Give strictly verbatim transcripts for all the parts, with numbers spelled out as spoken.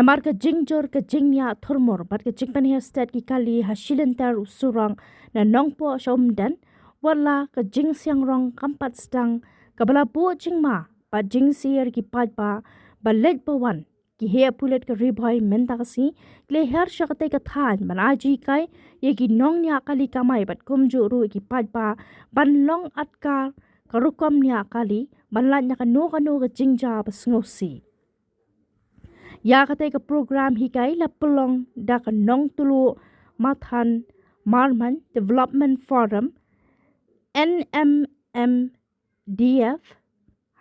Namar ka jingjur ka jingniah thurmur bad ka jingpynher stet ki kali ha shilynter u surok na Nongpoh sha Umden, wat la ka jingsiang rong kam pat sdang kaba la buh jingma bad jingsyier ki paidbah ba leit ba wan. Ki heh pulit ka Ri Bhoi mynta ka sngi ki la her sha katei ka thaiñ ban ai jinghikai ïa ki nongniah kali kamai bad kumjuh ruh ïa ki paidbah ban long atkar ka rukom niah kali ban lait na kano kano ka jingjia ba sngewsih. Ïa katei ka program hikai la pynlong da ka Nongtluh Mathan Marmain Development Forum, N M M D F,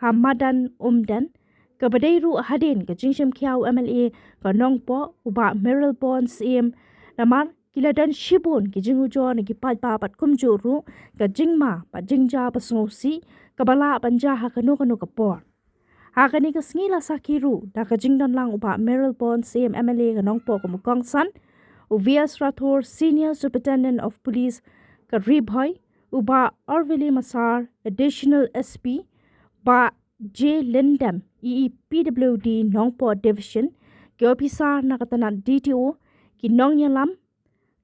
ha madan Umden, kaba dei ruh hadien ka jingshim khia u M L A ka Nongpoh u Bah Mayralborn Syiem. Namar ki la don shibun ki jingujor na ki paidbah bad kumjuh ruh ka jingma bad jingjia ba sngewsih kaba lah ban jia ha kano kano ka por. Ha kane ka sngi la sakhi ruh da ka jingdon lang u Bah Mayralborn Syiem M L A ka Nongpoh kum u kongsan, u V S Rathore Senior Superintendent of Police ka Ri Bhoi, u Bah Orville Masar Additional S P, Bah J Lyndem E E P W D Nongpoh Division, ki ophisar na ka tnat D T O, ki nongïalam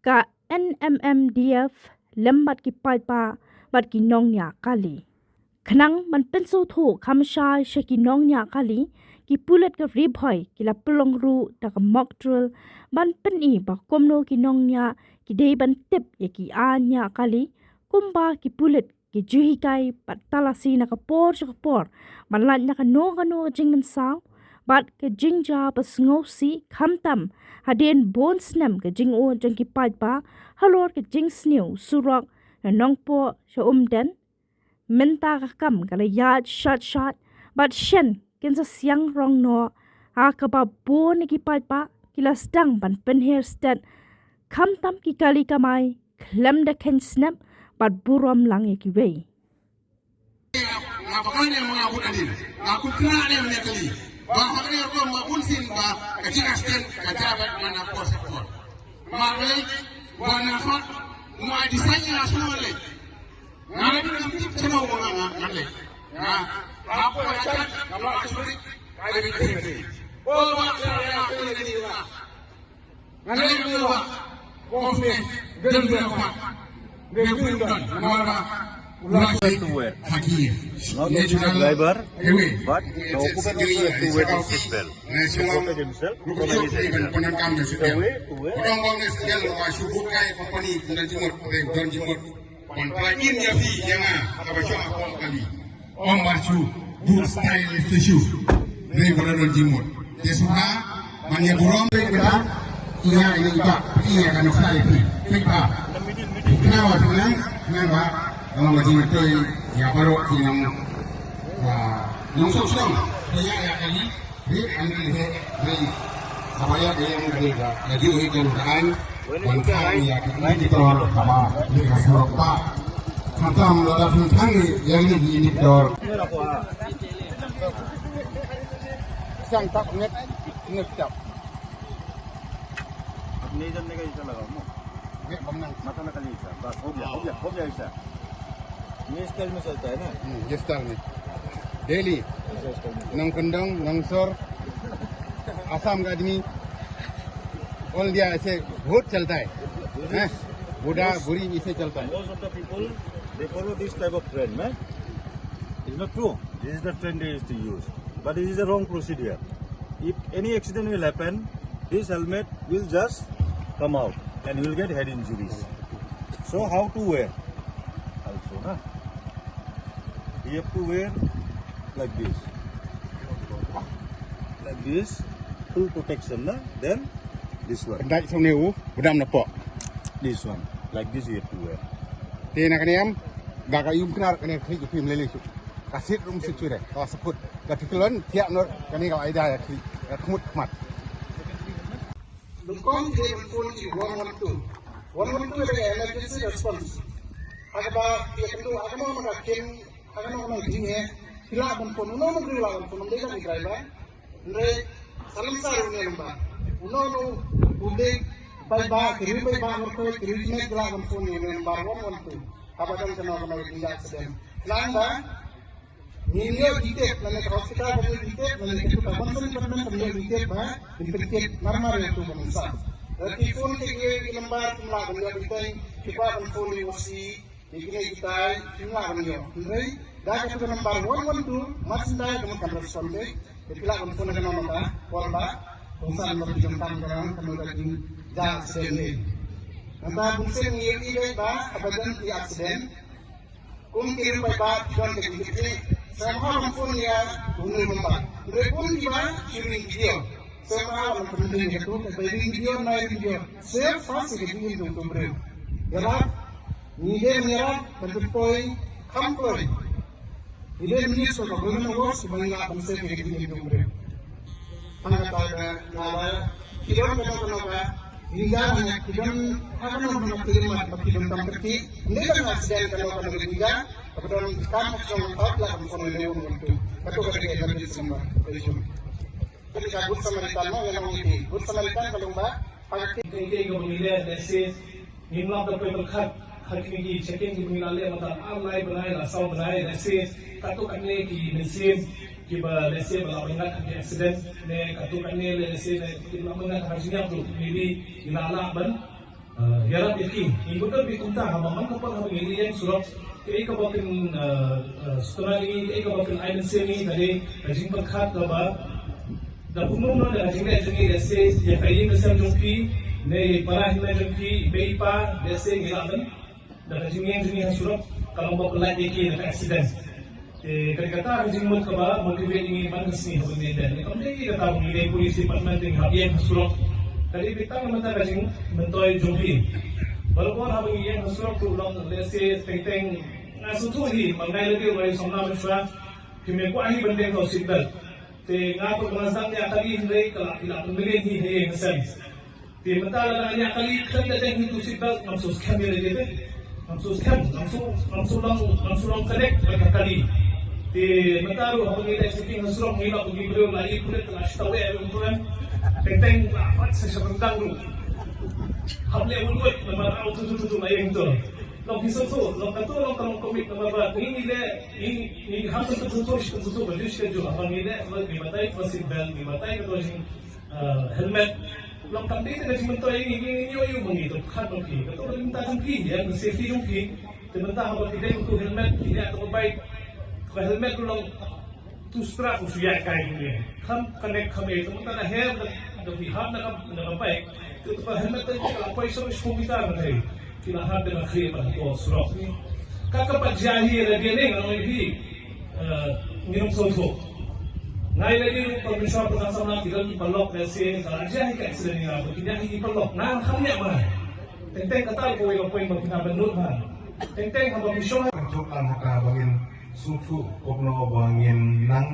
ka N M M D F lem bad ki paidbah bad ki nongniah kali. Khnang ban pynsngewthuh kham shai sha ki nongniah kali, ki pulit ka Ri Bhoi ki la pynlong ruh da ka mock drill ban pyni ba kumno ki nongniah ki dei ban tip ïa ki aiñ niah kali, kumba ki pulit ki ju hikai bad talasi na ka por sha ka por ban lait na kano kano ka jingmynsaw bad ka jingjia ba sngewsih, khamtam hadien bun snem ka jingud jong ki paidbah halor ka jingsniew surok na Nongpoh sha Umden. Mynta ka kam ka la ïaid shat shat bad shen kin sa siang rong noh, ha kaba bun na ki paidbah ki la sdang ban pynher stet, khamtam ki kali kamai khlem da kheiñ snep bad burom lang ïa kiwei. Nga ba kane ma nga bun adin nga kun kna ne ne kali ba ha kane ko ma bun sin ba ka jing asten ka jabat mana por sa por. Ma kali ba na hot ma di sanya so le. Nga na bin kam tip chama wa nga nga le. Nga ha ko na chat ka ma suri ka le bin tip. O ba sa ya ko le ni wa. Nga le ni wa. Ko ne del de ko. De ku don. Namar ba. Right to wear. Not only the driver, but the occupant also has to wear the seat belt to protect himself from any danger. The way to wear. Ban pla in ïa phi ïa nga kaba shong ha pom kali. Ym ba shu du style issue. Dei ba don jingmut. Te sngewbha ban ïa burom. Peit ba ïa ïa ba ïa ka nuksa ïa phi. Peit ba. Kynmaw phi nang nang ba. Ym ba jingmut ïa baroh ki nang. Wa nang suk suk. Ïa ïa kali. Ri an ri he ri. Apa ya dia yang ri da. Lagi ri kan kan. Wan kan ya kita di tol sama. Di kasur pa. Kata mula da pun kan yang ni di tol. Sang tak net net tak. अपने इधर ने का इधर लगाओ ना। ये बमना। माता ना कली इधर। बस हो गया, हो गया, हो गया इधर। ये स्टाइल में चलता है ना? हम्म, ये स्टाइल में। डेली। ऐसा स्टाइल में। नंगकंडोंग, नंगसोर, आसाम का आदमी, ऑल इंडिया ऐसे बहुत चलता है। हैं? बूढ़ा, बूढ़ी इसे चलता है। Most of the people, they follow this type of trend, man. It's not true. This is the trend they used to use. But this is the wrong procedure. If any accident will happen, this helmet will just come out and you will get head injuries. So how to wear? Also, na? You have to wear like this. Like this, full protection, na? Then this one. Dai song ne u, budam na po. This one. Like this you have to wear. Te na kane am, ga ka yum knar kane khri ki phim lele shu. Ka sit rum sit shu de, ka saput. Ka tiklon, tiak nor, kane ka aida ya khri. Ka khmut khmat. Lukon te phone ki one one two. One one two de emergency response. Agba, ya kendo, agma ma ka kin, agma ma jing he. Kila ban phone, uno mo kila ban phone, de ka driver. Hynrei salem sa ïa une number. Uno uno u dei paidbah, ki riew paidbah markhoi, ki riew jingmut ki lah ban phone ïa une number one one two. Haba don kano kano ka jingïaid accident. Nang ba Ngin ïoh detail, lane ka hospital ban ïoh detail, lane ka tu ka concern department ban ïoh detail ba, ngin pyntiek marmar ïa tu ban sa. Lada ki phone te ki ïoh ki number, kim lah ban ïoh detail, ki kwah ban phone ïa u O C, ïa kine kitai, kim lah ban ïoh. Hynrei, da ka tu ka number one one two, mar syn dei ka mut kan respond te, te ki lah ban phone ïa ka number ka, call ba, kongsan ba ki jong tam ka rang, ka mut ka jing, ja accident ne. Nangta bun sien ngi ïohi dei ba, haba don ki accident, Kum ki riew paidbah ki don ka jingkitkhlieh, sngewbha ban phone ïa une u number. Hynrei kum kiba ki ring video, sngewbha ban phone ïa katu, kaba ring video, nai ring video. Save fast ïa ka jingim jong utu u briew. Ïarap, ngi dei ban ïarap ban pynpoi kham kloi. Ngi dei ban use ka government awards kiba ngi lah ban save ïa ka jingim jong u briew. Tang kata ka nga ba ki don kano kano ka jingja, ne ki don ha kano kano ka khyllipmat ba ki don tang kyrkieh. Ym dei tang accident kano kano ka jingja, kaba don kam ha shnong, hap lah ban phone ïa u one one two. Kato ka dei emergency number. Kata ka Good Samaritan mo, ïa, ngi ong ïa ki Good Samaritan ka long ba Teng teng kaba ngi leh, let's say, ngim lah da poi pyrkhat ha kine ki checking kiba ngi la leh mynta ar lai bnai, la saw bnai, let's say, katto katne ki mynsiem kiba, let's say, ba la pyngat ha ki accident, ne katto katne, let's say, ne kiba la pyngat ha jingïap ruh, maybe ngi la lah ban, uh, ïarap ïa ki. Ngim bynta ba kumta, haba man ka por haba ngi ïeng surok, kaei kaba pyn, uh, uh, sngewthuh ïa ngi, kaei kaba pyn-ai mynsiem ïa ngi, ka dei ka jingpyrkhat kaba da kumno kumno da ka jingleh jong ngi, let's say, ïa ka ïing ka sem jong phi, ne ïa i para hynmen jong phi, i mei i pa, let's say, ngi lah ban, da ka jingïeng jong ngi ha surok, ka long ba pynlait ïa ki na ka accident. Te ka dei kata ka jingmut kaba motivate ïa ngi man ka sngi haba ngi leh. Ne kam dei kata ba ngi dei police department te ngi hap ïeng ha surok. Ka dei beit tang namar ka jingmyntoi jong phi. Barabor haba ngi ïeng ha surok ruh long, let's say, teng teng, nga sngewthuh hi, ma nga lade ruh nga ïohsngew mynshuwa, phim kwah hi ban deng ka seat belt. Te nga pat ba nga sdang ñiah kali hynrei ka la, ki la pynmlien hi ha ïing ha sem. Te mynta lada nga ñiah kali khlem da deng hi tu seat belt ngam sngewskhem ïa lade te. Ngam sngewskhem, ngam sngewlong, ngam sngewlong connect bad ka kali. Te mynta ruh haba ngi leit shopping ha surok ngi ïoh ki briew la ïa pulit la shu taweh ruh tu em. Teng teng la pat sa sha ryndang ruh. Hap leh wut wut namar au tu tu tu tu la ïeng tu. Long phi sngewthuh, long katu long ka long komik namar ba ngi ngi leh, ngi ngi ham tu tu tu tu tu tu ba ju shi ka ju haba ngi leh ba ngi batai ba seat belt, ngi batai ka tu jing, eh, helmet. Long kam dei te ka jingmyntoi ïa ngi, ngi ngi ïoh ïoh ba ngi to khat ba phi. Kato ka dei mynta jong phi, ïa ka safety jong phi. Te mynta haba phi dei utu helmet, phi ïa to ka bike. To ka helmet ruh long tu strap u shu ïaid kai kumne. Kham connect kham ïa to mynta na her da, da phi hap na ka, na ka bike. Te to ka helmet te ka la poi sha u computer na kai. Ki la hap da na khlieh ba to surok ni. Ka ka pat jia hi la dia ne nga ong ïa phi. Eh, ngi nong sngewthuh. Nga ïa lade ruh pyrshah pyrshah samla ki don ki paralok, let's say, ka la jia hi ka accident ïa nga, ki jia hi ki paralok. Nga kham ïa ma. Teng teng kata ruh kawei ka point ba phin ïa ban note ma. Teng teng haba ki shong. Pynthut lang ha ka ba ngin sngewthuh kumno ba ngin nang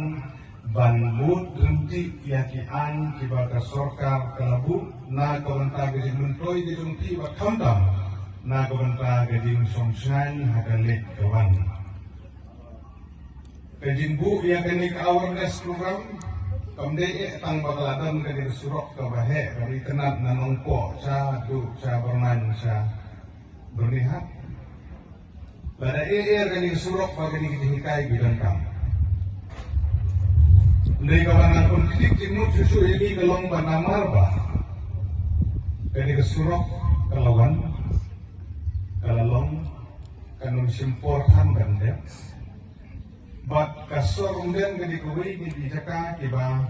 ban bud ryntih ïa ki aiñ kiba ka sorkar ka la buh na ka bynta ka jingmyntoi ka jong phi bad khamtam na ka bynta ka jingshongshngaiñ ha ka leit ka wan. Ka jingbuh ïa kane ka awareness program kam dei eh tang ba ka la don kane ka surok kaba heh kaba itynnad na Nongpoh sha haduh sha Byrnai sha Byrnihat. Lada eh eh kane ka surok ba kane ka jinghikai ki donkam. Hynrei kaba nga pynkhih jingmut shuh shuh ïa ngi ka long ba namar ba kane ka surok ka la wan, ka la long, ka nym shim por than ban dep. Bad ka sor Umden ka dei kawei na ki jaka kiba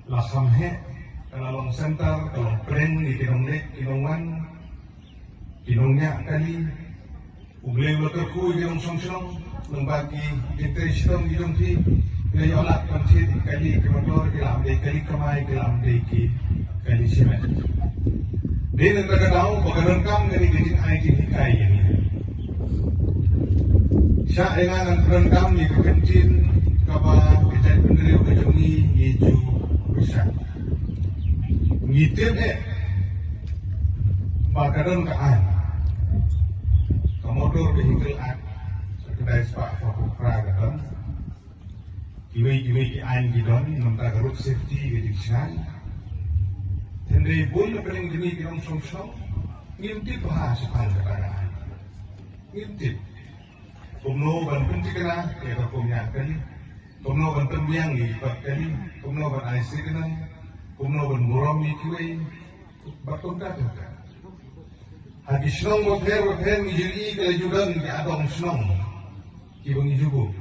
la kham heh, ka la long center, ka long pdeng ïa ki nongleit ki nongwan, ki nongñiah kali. U Blei u la kyrkhu ïa ki nongshong shnong, lyngba ki jingtrei shitom ki jong phi, ki la ïoh lad ban thied ïa ki kali ki motor, ki la ym dei kali kamai, ki la ym dei ki kali shimet. Dei na kata ka daw ba ka donkam kane ka jingai jinghikai ïa ngi. Shah ïa nga ngan pyndonkam ïa ka kyntien kaba ka jaitbynriew ka jong ngi ngi ju pyrshang. Ngi tip eh ba ka don ka aiñ, ka Motor Vehicle Act, ka khyndai spah phra phew phra ka don. Kiwei kiwei ki aiñ ki don, mynta ka road safety ka jingshai. Hynrei bun na pdeng jong ngi ki nongshong shnong ngim tip bha shaphang kata ka aiñ. Ngim tip kumno ban pynthikna ïa ka kum ñiah kali. Kumno ban pynbiang ïa ki kot kali, kumno ban ai signal, kumno ban burom ïa kiwei, bad kumta kumta. Ha ki shnong bapher bapher ngi ju ïohi ka la ju don ki adong shnong kiba ngi ju buh.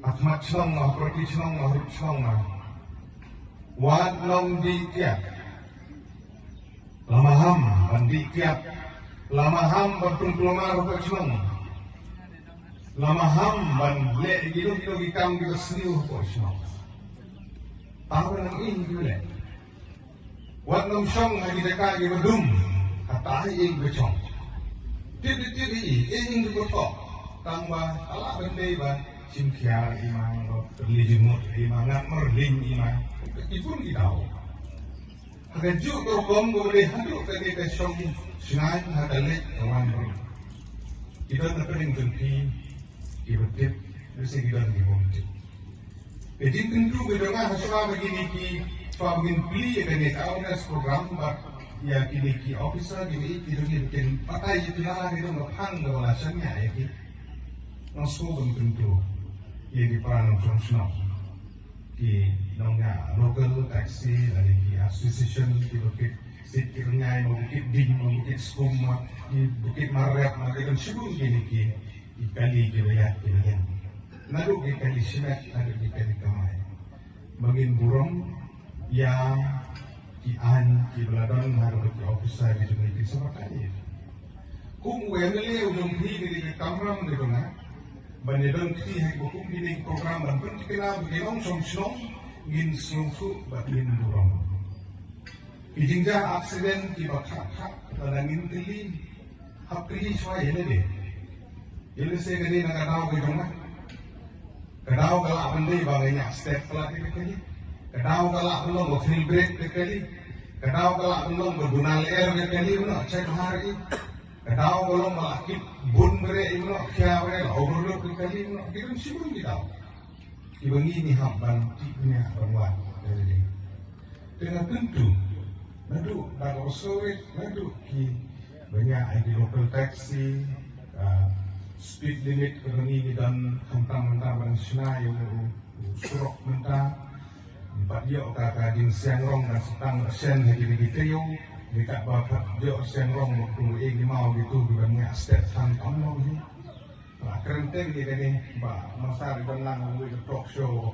Ha khmat shnong, ha property shnong, ha rut shnong, ha wat nong dih kiad. La maham ban dih kiad. La maham ban pynkulmar hapoh shnong. La maham ban leh ïa kino kino ki kam kiba sniew hapoh shnong. Tang ba nang ing kiba leh. Wat nang shong ha ki jaka kiba dum. Hatai ing ba shong. Tip tip tip ing ing ba tok. Tang ba ala ban dei ba shim khia ïa ma, ba pynleit jingmut ïa ma, ngat mar ling ïa ma. Ki bun ki daw. Ha kajuh ka rukom kaba dei haduh kane ka shong shngain ha ka leit ka wan ruh. Ki don na pdeng jong phi kiba tip, lehse ki don kiba ym tip. Ka jingkyntu ka jong nga ha shuwa ba kine ki, shuwa ba ngin plie ïa kane ka awareness program bad ïa kine ki officer kiba ïeit ki jong ngi ba kin batai ïa ki lala ki jong ka phang kaba la shaniah ïa ki. Nga sngewbha ban kyntu ïa ki para nongshong shnong. Ki nongñiah local taxi lane ki association kiba kit sit ki ryngai ma bukit ding ma bukit skum ma ki bukit marep ma ki don shibun kine ki, ki kali kiba ïaid kiba ïeng. Naduh ki kali shimet haduh ki kali kamai. Ba ngin burom ïa ki aiñ kiba la don ha kaba ki officer ki jong ngi kin sa batai. Kum u M L A u jong phi ka dei ka kamram ka jong nga ban ïadon kti ha kiba kum kine ki program ban pynthikna ba ki nongshong shnong ngin sngewthuh bad ngin burom. Ki jingjia accident kiba khat khat lada ngin kylli, hap kylli shuwa ïa lade. Ïa lehse ka dei na ka daw ka jong nga. Ka daw ka lah ban dei ba nga ñiah step palat ïa ka kali. Ka daw ka lah ban long ba fail brake ka kali. Ka daw ka lah ban long ba duna lyer ka kali, u noh check har i. Ka daw ka long ba la kit bun bret, u noh khia bret, la overload ka kali, u noh. Ki don shibun ki daw kiba ngi ngi hap ban tip, ngi hap ban wad. Te nga kyntu naduh da ka Sorry, naduh kiba ñiah ïa ki local taxi, ah, speed limit kaba ngi ngi don khamtam mynta ba dang shna ïa u, u surok mynta. Bad ïoh ka, ka jingsiang rong ka sa tang shen ha kine ki taïew. Ngi kat ba pat ïoh siang rong ba kum ïa ki maw kitu kiba ñiah step tang kam long hi. Ba kren teng ïa kane ba masa ri ban lang wei ka talk show.